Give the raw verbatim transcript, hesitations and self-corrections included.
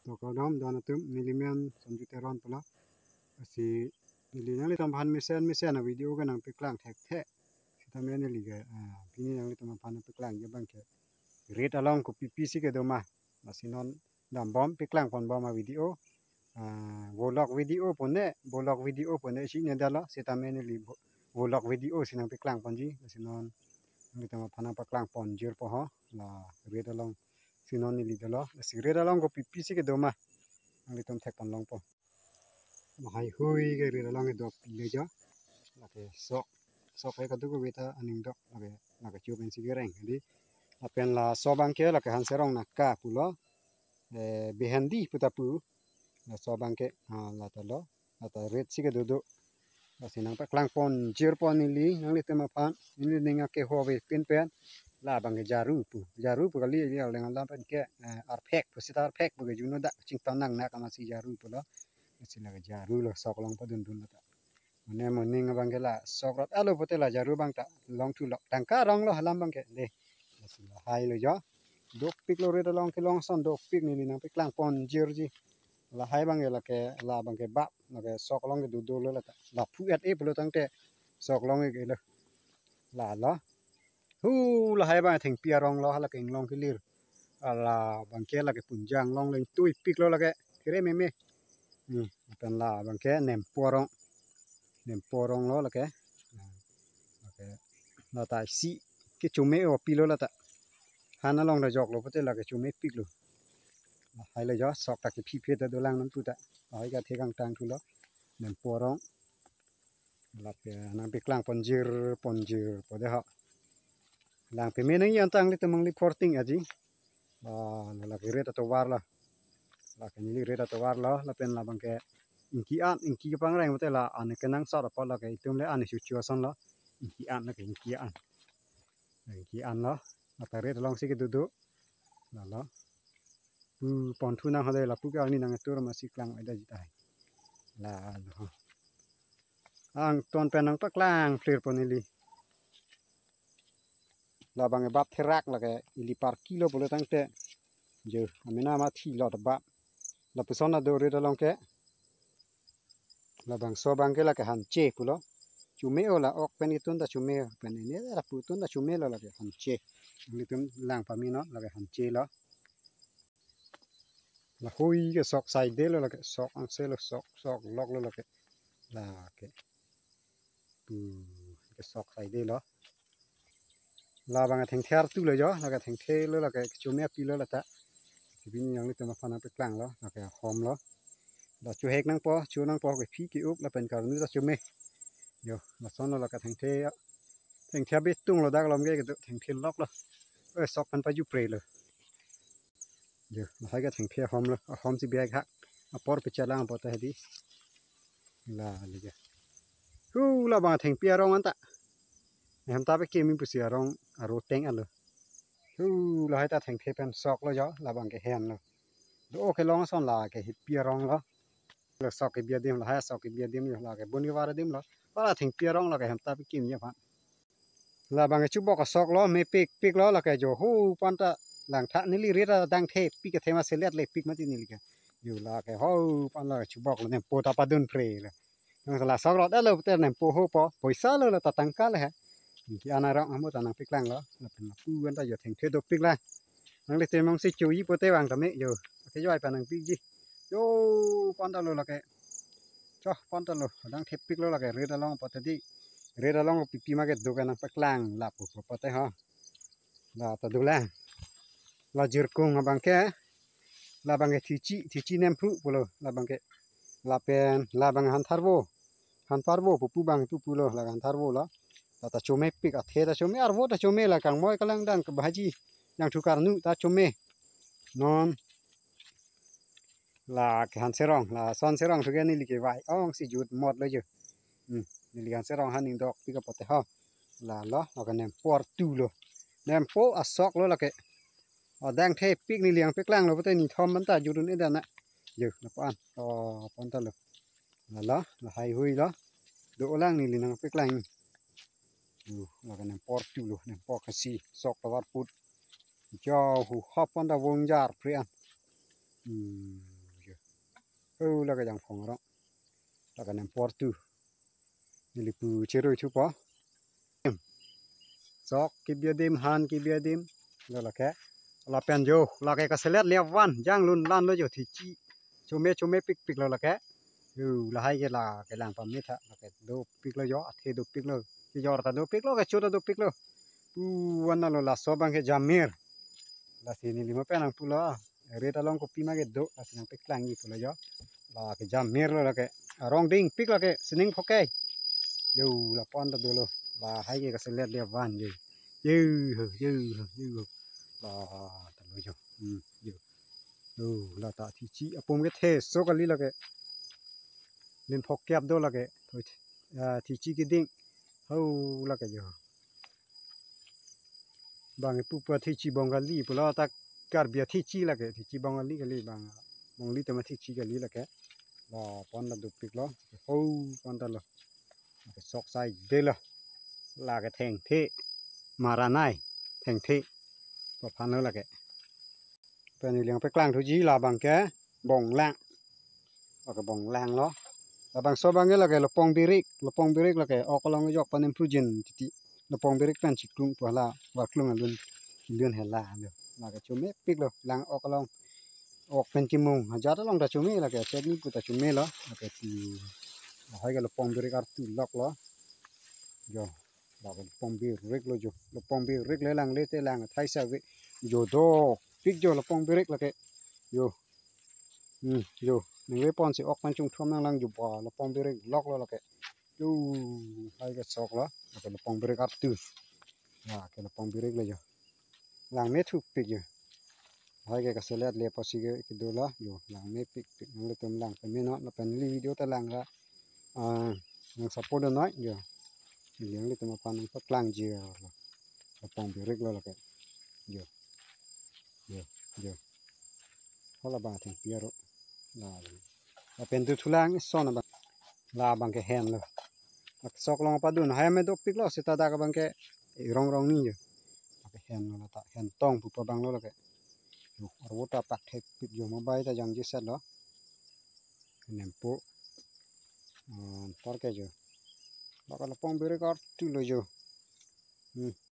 To kardom don atum, neli men Sonju Teron pula. Lasi neli nanglitum aphan mesen mesen a video ke nangpeklang thekthe. Sitame neli ke, ah, pini nanglitum aphan nangpeklangji abang ke rit along kopi pisi kedo ma. Lasi non dambom, peklang ponbom a video. Ah, vlog video pone, vlog video pone isi ne dalo, sitame neli vo-, vlog video si nangpeklang ponji. Lasi non nanglitum aphan nangpeklang ponjirpo ho, la rit along. Si non neli dolo, lasi rit along kopi pisi kedo ma, nanglitum thek pon longpo. Lahai hui ke rit along kedo pile jo. Lake sok, sok hai kadokave ta aning dok, lake, lake chu pensi kereng. Jadi, lapen laso abang ke lake Hanserong Naka pulo, eh, Behendi puta pu. Laso abang ke, ah, la ta lo, la ta rit si kedo do. Lasi nangpeklang ponjirpo neli nanglitum aphan, neli ning akehove pin pen. La abang ke jaru pu, jaru pu kali, ili aleng alam pen ke, eh, arphek pu, sita arphek pu ke juno dak chington nang nak amatsi jaru pulo. Lasi lake jaru lo, sok along padun dun lo ta. Mane moning abang ke la sok rot alo pote la jaru abang ta longthu lo. Tangka rong lo halam abang ke de. Lasi lahai lo jo. Dopik lo rit along kelong ason dopik, neli nangpeklang ponjirji. Lahai abang ke lake, la abang ke bap, lake sok along kedo do lo la ta. La phu-et-e pulo tangte sok along ke lo. La lo. Hu, lahai abang thengpi arong lo, hala ke inglong kelir. La abang ke lake punjang long leng tuipik lo lake. Kere meme. Hmm, lapen la abang ke nempo arong. Nempo arong lo lake. Lake. La ta isi kechome-o pilo la ta. Han along ta jok lo pote lake chomepik lo. Lahai lo jo, sok ta kephi phe ta dolang non pu ta. Lahai ke thekang tangthu lo. Nempo arong. Lapen nangpeklang ponjir, ponjirpo de ho. Lang peme nangji anta nanglitum mangli porting aji. Ah, lake rit atovar lo. Lake neli rit atovar lo, lapen la abang ke ingki an, ingki kepangreng pote la an kenangsot apot lake itum le an chu chu ason lo. Ingki an lake ingki an. Ingki an lo. La ta rit along si kedo do. La lo. Pu ponthu nang hade lapu ke arni nangtur amatsi klang-e daji tahai. La lo. Angton pen nangpeklang plir po neli. La abang ke bap therak lake ili parki lo pulo tangte. Jo, amena ma thi lo ta bap. Lapuson ado rit along ke. Labangso abang ke lake hanche pulo. Chome-o la ok pen ketun ta chome pen ini la pu tun ta chome lo lake hanche. Nanglitum lang pame non lake hanche lo. Lahui ke sok saide lo lake sok angse lo sok sok lok lo lake. Lake. Pu ke sok saide lo. La abang thengther tu lo jo, lake thengthe lo lake chome api lo la ta. Sibin nanglitum aphan nangpeklang lo, lake hom lo. La chu hek nangpo, chu nangpo kephi ke-up lapen karnu ta chome. Jo, lason lo lake thengthe. Thengthe abitung lo dak lom ke kedo thengthe lok lo. Eh, sok pen paju pre lo. Jo, lahai ke thengthe ahom lo, ahom si biak hak. Apor pechalang apot ta hedi. La, le jo. Hu, labang thengpi arong anta. Hem ta pe kemi pusi arong aro teng alo. Hu, lahai ta thengthe pen sok lo jo, labang ke hen lo. Do kelong ason la ke hipi arong lo. Lo sok kebi adim, lahai sok kebi adim jo, la ke bun kevar adim lo. Pala thengpi arong lo ke hem ta pe kemi aphan. Labang ke chubok asok lo, mepik pik lo, lake jo ho pon ta langtha neli rit adang thepik kethe ma selet lepik mati neli ke. Jo lake ho pon la chubok lo nempo ta padun pre lo. Nang la sok rot alo te nempo ho po, poisa lo la ta tangka le he. Ingki an arong amo ta nangpeklang lo, lapen lapu an ta jo thengthe dopik la. Nanglitum mangsi chuji pote vang tame jo. Ke joi pa nangpikji. Jo pon ta lo lake. Cho pon ta lo, adang thepik lo lake, rit along apot di. Rit along pipi ma kedo ke nangpeklang lapu apot te ho. La ta dolang. La jirkung abang ke. Labang ke thichi, thichi nemphu pulo labang ke. Lapen labang hantharvo. Hantharvo pupu abang tu pulo la hantharvo lo. La ta chomepik, athe ta chome, arvo ta chome, la kangmoi kalangdang kebhaji. Jangthu karnu ta chome. Non lake Hanserong, lason Hanserong thu ke neli kevai ong si jut mot lo jo. Hmm, neli Hanserong han ning dopik apot te ho. La lo, lake nempo artu lo. Nempo asok lo lake. Adang thepik neli nangpeklang lo pote nithom anta jurun edan na. Jo, lapu an. Oh, pon ta lo. La lo, lahai hui lo. Dolang neli nangpeklang. Jo, lake nempo artu lo, nempo kesi, sok ta varput. Jo, hu hop pon ta vongjar pre an. Hmm. Oh, lake Jangphong arong. Lake Nempor tu. Neli pu cheroi thupo. Sok kebi adim, han kebi adim. Lo lake. Lapen jo, lake kaselet le van, janglun lanlo jo thichi. Chome chome pikpik lo lake. Yo, lahai ke la kelang pame tha, lake dopik lo jo, athe dopik lo. Kejor ta dopik lo, kecho ta dopik lo. Pu van lo, laso abang ke jamir. Lasi neli mo pen nangpulo. Rit along kopima kedo, lasi nangpeklangji pulo jo. Lake jamir lo lake. Arong dingpik lake, sining phoke. Yo, lapu-an ta dolo. Lahai ke kaselet le van yo. Yo, yo, yo. La, ta lo jo. Hmm, yo. Yo, la ta thichi apum kethe so kali lake. Len phok kep do lake. Thoi, ah, thichi keding. Ho lake jo. Bang ipu pa thichi Bongali pulo ta Karbi athichi lake. Thichi Bongali kali bang. Bongali tema thichi kali lake. Lapu-an ta dopik lo. Ho, pu-an ta lo. Sok sai de lo. Lake thengthe. Maranai. Thengthe. Paphan lo lake. Pen neli nangpeklang thuji labang ke bonglang. Lake bonglang lo. Labangso abang ke lake lopong birik, lopong birik lake ok along jok panem prujin titi. Lopong birik pen chiklung pu hala, warklung alun, alun hela lo. Lake chomepik lo, lang ok along. Ok pen kimung, ajat along ta chome lake, chetni pu ta chome lo. Lake ti, lahai ke lopong birik artu lok lo. Jo. Lake lopong birik lo jo. Lopong birik le langle te lang thai save. Jo dopik jo lopong birik lake. Yo. Hmm, yo. Ningve ponsi ok pen chungthom nanglang jo ba lopong birik lok lo lake. Yo. Lahai ke sok lo. Lake lopong birik artu. Lake lopong birik lo jo. Langme thupik jo. Lahai ke kaselet le apotsi ke kedo lo. Yo. Langmepikpik. Nanglitum lang pame non. Lapen neli video ta lang ra. Ah, nang support noi jo. Neli nanglitum aphan nangpaklangji lo. Lopong birik lo lake. Jo. Jo. Jo. Hala bang thengpi aro. La. Lapen tu thulang ison abang. Labang ke hen lo. Sok along padun. Lahai me dopik lo seta dak abang ke rong rong ni jo. Lake hen lo ta. Hen tong pu pa abang lo lake. Yo, arvo ta pak thekpik jo, mobile ta jangje set lo. Nempo. Hmm, tar ke jo. Lake lopong birik artu lo jo. Hmm.